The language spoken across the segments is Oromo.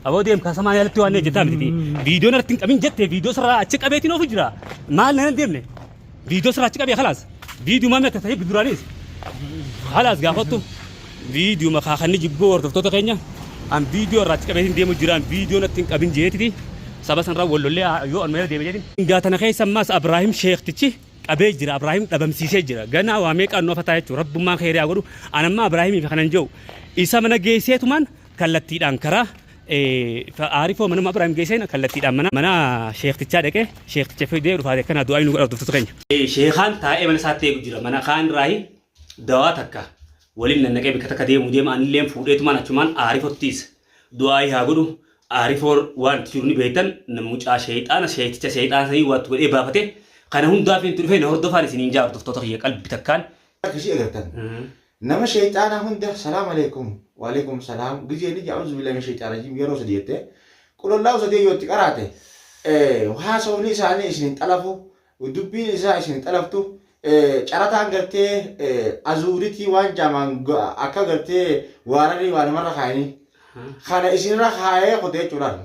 Aboo deem kasamaa yaalatti waan jettaa miti. Viidiyoo narratti hin qabin jette viidiyoo sirraa achi qabeetiin ofu jira. Maal nan deemne? Viidiyoo sirraa achi qabee khalaas. Viidiyoo maamni akka ta'e duraanis. Khalaas gaafattu. Viidiyoo makaa kan jibboo hordoftoota keenya. An viidiyoo irraa achi qabeetiin deemu jiraan viidiyoo natti hin qabin jeetiti. Saba sanarraa wal lollee yoo an meela deeme jeetiin. Gaatana keessa ammaas Abraahim Sheektichi qabee jira Abraahim dhabamsiisee jira. Ganaa waa meeqaan nu hafataa jechuudha. Rabbummaan kheyrii haa godhu. An amma Abraahimii fi kanan jiru isa mana geesseetumaan kallattiidhaan karaa Aarifoo manuma Abraahim geesseen kallattiidhaan mana mana sheektichaa dhaqee sheekticha fidee dhufaate akkanaa du'aa nu godha hordoftoota keenya. Sheekaan taa'ee mana isaatti eegu jira. Mana kaan raahi dawaa takka waliin nannaqee bakka takka deemu deema anilleen fuudheetumaan achumaan Aarifottiis du'aa haa godhu. Aarifoo waan itti jiru ni beektan mucaa sheexaana sheekticha sheexaana sanii waatti godhee baafate kana hundaaf itti dhufee na hordofaan isiniin jaa hordoftoota kiyya qalbi takkaan. Akkasii agartan. Nama sheyxaanaa hunda salaam aleeykum waleeykum salaam gizee inni a'uuzu billahi mina sheyxaan rajiim yeroo sadi jette qulqullaa'u sadii yoo itti qaraate haasofni isaanii isin hin xalafu dubbiin isaa isin hin xalaftu carataan gartee azuuritii waan jaamaan akka gartee waararii waa namarra kaayanii kana isinirra kaayee kute jechuudhaan.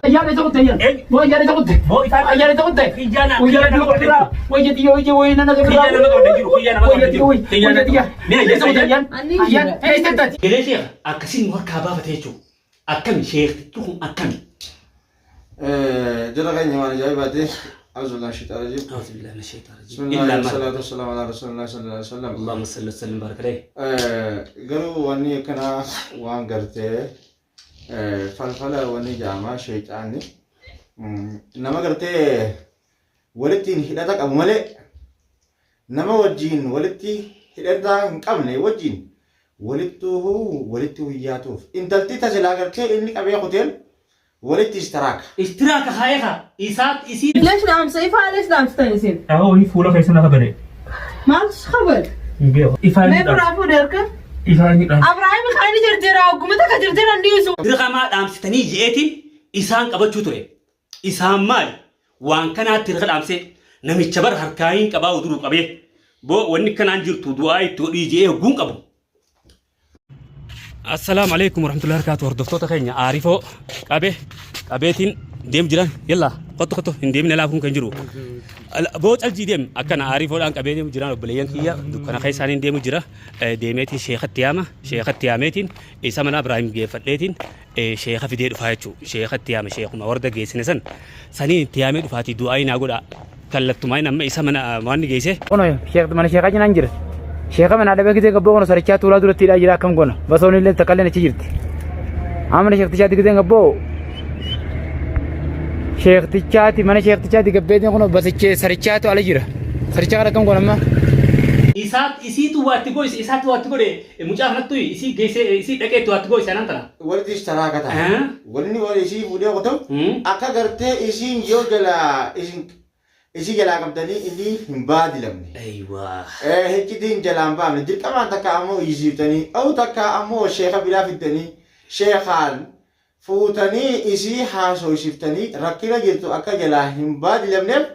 Ayyaana isa kutte ayyaana. Moo ayyaana isa kutte. Moo isaan Ayyaana isa kutte. Kiyyaa na- Wayya kiyyaa nama nama qabda qabda. Wayya xiyya wayya wayya nana qabda. Kiyyaa nama qabda jiru, kiyyaa nama qabda Wayya jiru. xiyya wayya Kiyyaa wayya xiyya. Ni ayyaana, Isa kutte ayyaana. ayyaana. Ayyaana. Eessa taati? Galee sheekh akkasiin nu harkaa baafate jechuudha. Akkami sheektichi kun akkami? Jara keenya waan ajaa'ibaati. Auzu billahi shaitaan rajiim. Auzu billahi mina shaitaan rajiim. Bismillah Illaa maal? salaatu wassalamu ala rasuulillah sallallahu alaihi wasallam. Allahumma salli wa sallim barik alayhi. Garuu wanni akkanaa waan gartee Falfala wanni jedhama sheeyxaanni nama gartee walittiin hidhata qabu malee nama wajjiin walitti hidhata hin qabne wajjiin walittuu walitti huyyaatuuf intalti tasilaa gartee inni qabee kuteen walitti istiraaka. Istiraaka haa'ee kaa isaa isii. Lesh dhaamsa ifaa lesh dhaamsitan isin. Ahoo inni fuula keessa na kabale. Maaltu si kabale? Hin beeku. Ifaa Mee inni dhaamsa. biraa fuudhe harka. Ifaa inni dhaamsa. Abrahaam kan inni jarjara ogguma takka jarjara hin dhiisu. Dirqamaa dhaamsitanii je'eetiin isaan qabachuu ture. Isaan maali? Waan kanaatti irra dhaamsee namicha bar harkaayiin qabaa uduruu qabee boo wanni kanaan jirtu du'aa itti godhii je'ee hogguun qabu. Assalaamu alaikum warahmatullahi wabarakatuh hordoftoota keenya aarifoo qabe qabeetiin deem jiran yalla kottu kottu hin deemne laafuun kan jiru boo caljii deem akkana aarifoodhaan qabee deemu jiran obboleeyyan kiyya dukkana keessaaniin deemu jira deemeetiin sheekatti yaama sheekatti yaameetiin isa mana Ibraahim geeffadheetiin sheeka fidee dhufaa jechuu sheekatti yaama sheekuma warda geessine san saniin itti yaamee dhufaatii du'aa naa godha kallattumaan amma isa mana waan geesse Kuno sheekh mana sheekhaa cinaan jira. Sheekha mana dhabee gisee gabboo kuno sarichaa tuulaa duratti hidhaa jira akkam goona. Basoon illee takka illee achi jirti. Amma mana sheektichaatti gisee gabboo sheektichaati mana sheektichaatti gabbeetiin kuno basichee sarichaatu ala jira. Sarichaa kana akkam goona amma. Isaat isiitu waatti goyse isaatu waatti godhe mucaa kanattu isii geesse isii dhaqeetti waatti goyse anaan tana. Walitti ishtaraaka ta'a. Eh? Wanni wal isii fuudhee kutu Hmm. akka gartee isiin yoo jalaa isin isii jalaa qabdanii inni hin baadilamne. Ayiwaa. Hiccitiin jalaa hin baafne dirqamaan takka ammoo iyyisiiftanii au takka ammoo sheeka biraa fiddanii sheekaan fuutanii isii haasoysiftanii rakkina jirtu akka jalaa hin baadilamneef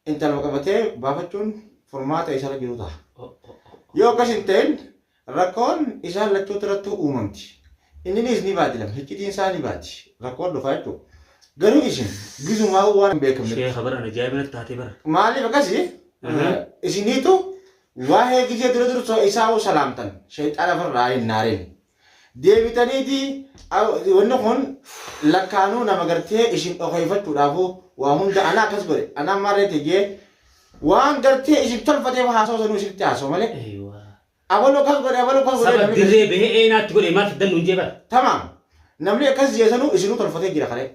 intaluma qabatee baafachuun furmaata isarra jiru ta'a. Yoo akkas hin ta'in Rakkoon isaan lachuutu irrattuu uumamti. Inniniis ni baadilama, hiccitiin isaa ni baati. Rakkoon dhufa jechuudha. Garuu isin gizumaa'uu waan hin beekamnetti. Sheekha bara ajaa'iba natti taatee bara. Maaliif akkasi? Isiniitu waa'ee gizee dura dursoo isaa'uu salaamtan shayxaana ofirraa hin naarin. Deebitaniiti wanni kun lakkaanuu nama gartee isin dhokeeffachuudhaafuu waa hunda ana akkas godhe ana ammaa reete jee waan gartee isin tolfateef haasoo sanuu isinitti haasoo malee. Abalu akkas godhe abalu akkas godhe Saba namni dirree bahee eenaatti godhe maal fiddan nuun jee bara. Tamaam. Namni akkas jee sanuu isinuu tolfatee jira kalee.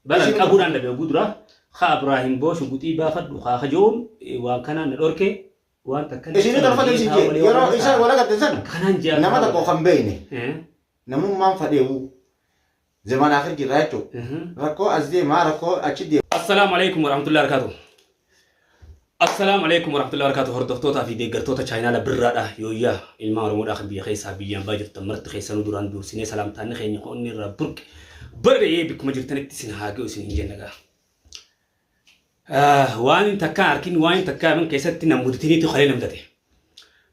Balan Isinuu qabuudhaan dhabe oguu dura haa Ibraahim boo shuguxii baafadhu haa kajoon waan kanaan na dhorke waan takka Isinuu tolfate isin jee yeroo isa wal agartan san Kanaan jee nama tokko kan beekne Eh. namummaan fadheewu zaman akhir jirra jechuudha. Rakkoo as deemaa rakkoo achi deema. Assalaamu alaikum warahmatullahi wabarakatuh. Assalaamu alaikum warahmatullahi wabarakatuh. Hordoftootaa fi deeggartoota chaayinaala birraadha. Yooyyaa ilmaan Oromoodhaa kan biyya keessaa biyyaan baa jirtan marti keessanuu duraan duursinee salaamtaanni keenya onni irraa burqe barre'ee bikkuma jirtanitti isin haa ga'u isin hin jenna gaa. Waan hin takkaa harkin waan hin takkaa himan keessatti na mudatiniitu kalee na mudate.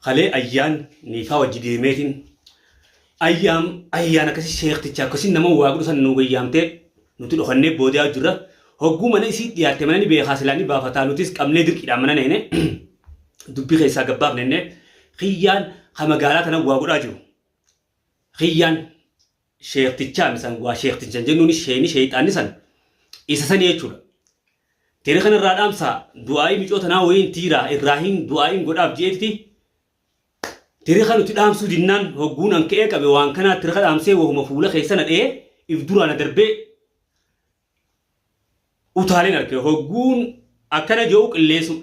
Kalee ayyaan niifaa wajji deemeetiin Ayyaam ayyaan akkasii sheekticha akkasii nama waa godhu san nu gayyaamtee nuti dhokannee boodaa jirra. Hogguu mana isii dhiyaatte mana ni beekaa silaa ni baafataa nutis qabnee dirqiidhaan mana neene dubbii keessaa gabbaafne innee kiyyaan ka magaalaa tana waa godhaa jiru. Kiyyaan sheektichaa misan waa sheektichan jennuun sheeni sheeyxaanni san isa sanii jechuudha. Tiri kana irraa dhaamsaa du'aa'ii micoo tanaa wayiin tiiraa irraa hin du'aa'iin godhaaf je'eetiti Tirika nuti dhaamsuu dinnaan hogguun an ka'ee qabe waan kanaa tirika dhaamsee wahuma fuula keessa na dha'ee if duraa na darbee utaaleen arke hogguun akkana je'u qilleensu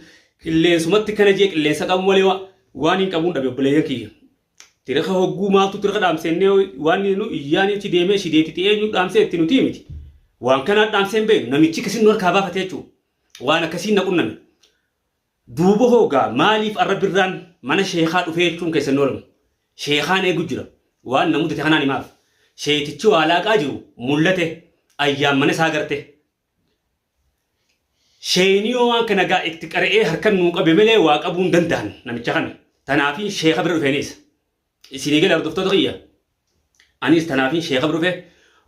qilleensumatti kana jee qilleensa qabu malee waan hin qabuun dhabe obboleeyyan kiyya. Tirika hogguu maaltu tirika dhaamsennee waan nu iyyaan achi deemee shideetiti eenyu dhaamsee itti nuti miti. Waan kanaa dhaamsee hin beeknu namichi akkasiin nu harkaa baafate jechuudha. Waan akkasiin na qunname. Duuba hoo gaa maaliif arra birraan mana sheekhaa dhufee jechuun keessan hin oolamu. Sheekhaan eegu jira. Waan na mudate kanaan himaaf. Sheeytichi waa laaqaa jiru mullate ayyaan mana isaa garte. Sheeyni yoo waan kana gaa itti qara'ee harkan nuu qabe malee waa qabuu hin danda'an namicha kana. Tanaafiin sheekha bira dhufeenis. Isinii gala hordoftoota kiyya. Anis tanaafiin sheekha bira dhufe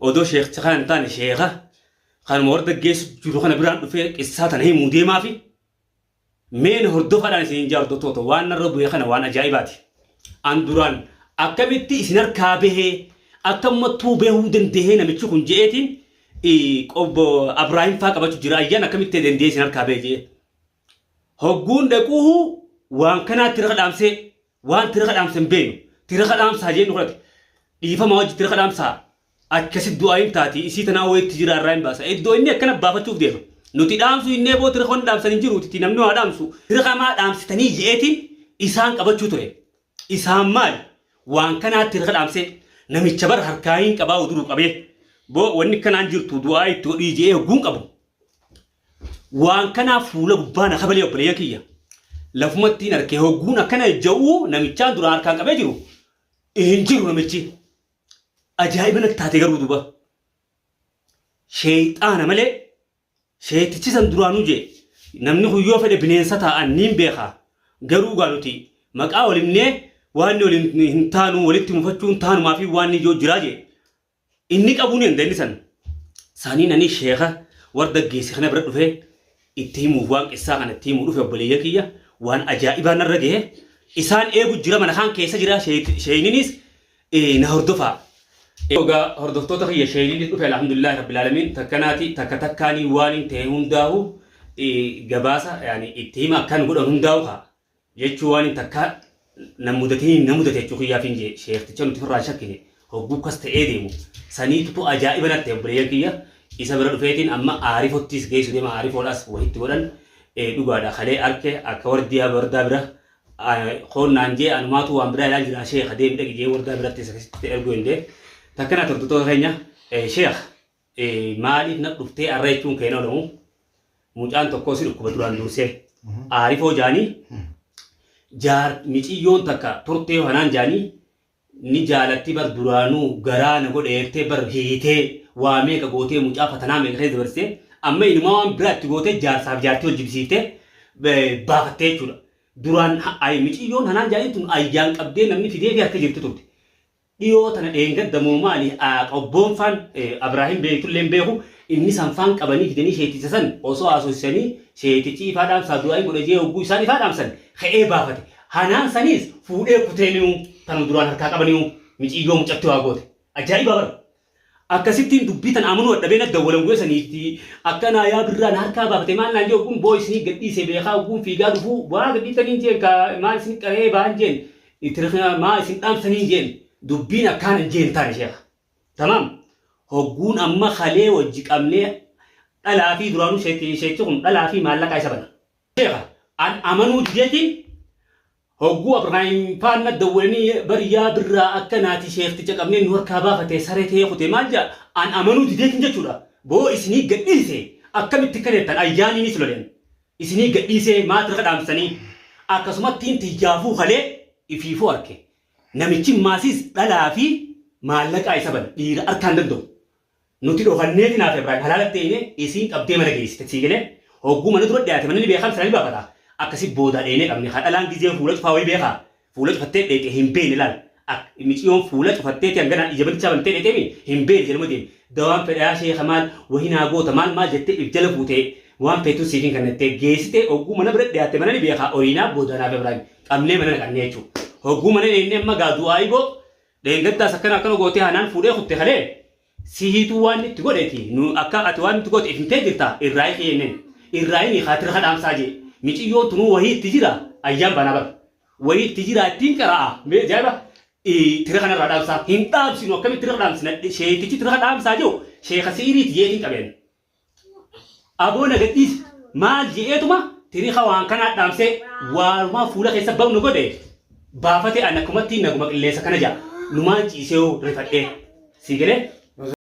odoo sheekhicha kana hin taane sheekha kanuma warra geessu jiru kana biraan dhufee qissaa tana himuu deemaafi. Mee na hordofaadhaan isiniin jaa hordoftoota waan narra bu'e kana waan ajaa'ibaati. An duraan akkamitti isin harkaa bahee akkamumattuu bahuu dandahee namichi kun je'eetiin obbo Abraahim faa qabachu jira ayyaan akkamitti danda'ee isin harkaa bahe je'ee. Hogguun dhaquuhu waan kanaa tiraka dhaamsee waan tiraka dhaamse hin beeknu tiraka dhaamsaa jee nu kadhate dhiifama wajji tiraka dhaamsaa Akkasi du'aayin taati isii tanaa wayitti jira irraa hin baasa. Iddoo inni akkana baafachuuf deema. Nuti dhaamsu hin eeboo tirika wanni dhaamsan hin jiru itti namni waa dhaamsu. Tirika maa dhaamsitanii je'eetiin isaan qabachuu ture. Isaan maali? Waan kanaa tirika dhaamsee namicha bar harkaa hin qabaa uduruu qabee. Boo wanni kanaan jirtu du'aa itti godhii je'ee hogguun qabu. Waan kanaa fuula gubbaa na kabalee obboleeyyan kiyya. Lafumattiin harkee hogguun akkana ja'uu namichaan duraan harkaan qabee jiru hin jiru namichi. Ajaa'iba natti taate garuu duba. Sheeyxaana malee sheeytichi san duraanuu jee namni kun yoo fedhe bineensa taa'an niin beeka. Garuu gaa nuti maqaa wal himnee waan waliin hin taanu walitti mufachuun taanumaa fi waan ijoo jiraa jee. Inni qabuu ni danda'a inni san. Saniin ani sheeka warda geesse kana bira dhufee itti himuuf waan qissaa kana itti himuu dhufe obboleeyyan kiyya waan ajaa'ibaa narra gahe isaan eegu jira mana kaan keessa jira sheeyninis na hordofaa. Egaa hordoftoota kiyya sheeyninis dhufe alhamdulillahi rabbil aalamiin takkanaati takka takkaanii waan hin ta'e hundaahu gabaasa yaani itti hima akkan godhan hundaahu kaa jechuu waan hin takka na mudatini na mudate jechuu kiyyaaf hin jee sheekticha nuti firraa shakkine hogguu kas ta'ee deemu saniitutu ajaa'iba natti ta'e obboleeyyan kiyya isa bira dhufeetiin amma aarifottis geessu deema aarifoodhaas wahitti godhan dhugaadha kalee arke akka wardiyaa wardaa bira koon naan jee anumaatu waan biraa ilaa jira sheekha deemi dhaqi jee wardaa biratti isa keessatti erguu hin dee takkana hordoftoota keenya sheekh maaliif na dhuftee arra jechuun keena olamu mucaan tokkoo si dhukkuba duraan dursee aarifoo jaanii jaar miciyyoon takka turtee hanaan jaanii ni jaalatti bar duraanuu garaa na godhe jettee bar hiitee waa meeqa gootee mucaa fatanaa meeqa keessa dabarsitee amma inumaa waan biraa itti gootee jaarsaaf jaartii wal jibisiiftee baafattee jechuudha. Duraan miciyyoon hanaan jaaniin tun ayyaan qabdee namni fidee fi harka jirti turte. Dhiyoo tana dheengadda moo maali qobboon faan Abraahim beektullee hin beeku inni san faan qabanii fidanii sheeticha san osoo haasofsisanii sheetichi ifaa dhaamsaa du'aayin godhe jee hogguu isaan ifaa dhaamsan ka'ee baafate hanaan saniis fuudhee kuteeniyu tanuma duraan harkaa qabaniyu miciyyoo mucatti waa goote ajaa'ibaa bara akkasittiin dubbii tana amanuu dadhabee na dawwalan guyya saniitti akkanaa yaa birraa na harkaa baafate maal naan jee hogguun boo isinii gadhiise beekaa hogguun fiigaa dhufuu waa gadhiiftaniin jeen ka maal isin qaree baan jeen Itirikna maa isin dhaamsaniin jeen dubbiin akkaan hin jeen taane sheekha. Tamaam hogguun amma kalee wajji qabnee dhalaa fi duraanuu sheekhi kun dhalaa fi maallaqaa isa bana. Sheekha an amanuu dideetiin hogguu Abrahaim faan na dawwalanii bar yaa birraa akka naati sheekticha qabnee nu harkaa baafate saree ta'ee kute maal jaa an amanuu dideetiin jechuudha. Boo isinii gadhiise akkamitti kana jettan ayyaaniinis loleen. Isinii gadhiisee maatirra dhaamsanii akkasumattiin tiyyaafuu kalee ifiifuu arke. Namichi maasiis dhalaa fi maallaqaa isa bana dhiira arkaan danda'u. Nuti dhokanneeti naaf Ibraahim halaalatti eeyne isiin qabdee mana geessite sii galee hogguu mana dura dhiyaate mana ni beekaa sana ni baafata akkasi boodaa dheenee qabne ka dhalaan gizee fuula cufaa wayii beekaa fuula cufattee dheeyxe hin beeyne laal Miciyoon fuula cufatteeti hangana ija banicha bantee dheeteemi hin beeli jedhama deemi. Dawaan fedhaa sheeka maal wahinaa goota maal maal jettee if jala fuutee waan feetuu siif hin kennettee geessitee hogguu mana bira dhiyaatte mana ni beekaa oriinaa boodanaa fi Ibraahim qabnee mana naqannee jechuudha. Hogguu mana dheennee amma gaa du'aa iboo dheengaddaas akkana akkana gootee hanaan fuudhee kutte kalee sihiituu waan itti godheeti nu akka ati waan itti goote ifimtee jirta irraa hiikii jenneen. Irraa hin hiikaa tira kadhaamsaa jee. Miciyyoon tunuu wahii itti jira ayyaan banaa bara. Wahii itti jira ittiin qara'a. Mee ajaa'iba tira kanarraa dhaamsaa hin dhaamsinu akkamitti tira dhaamsina sheetichi tira dhaamsaa jiru sheeka siiriiti jeetiin qabeen. Aboo na gadhiisi maal je'eetuma tiriika waan kanaa dhaamsee waanumaa fuula keessa ba'u godhe baafate an akkumatti naguma qilleensa kana ja'a numaan ciisee rifadhee si galee.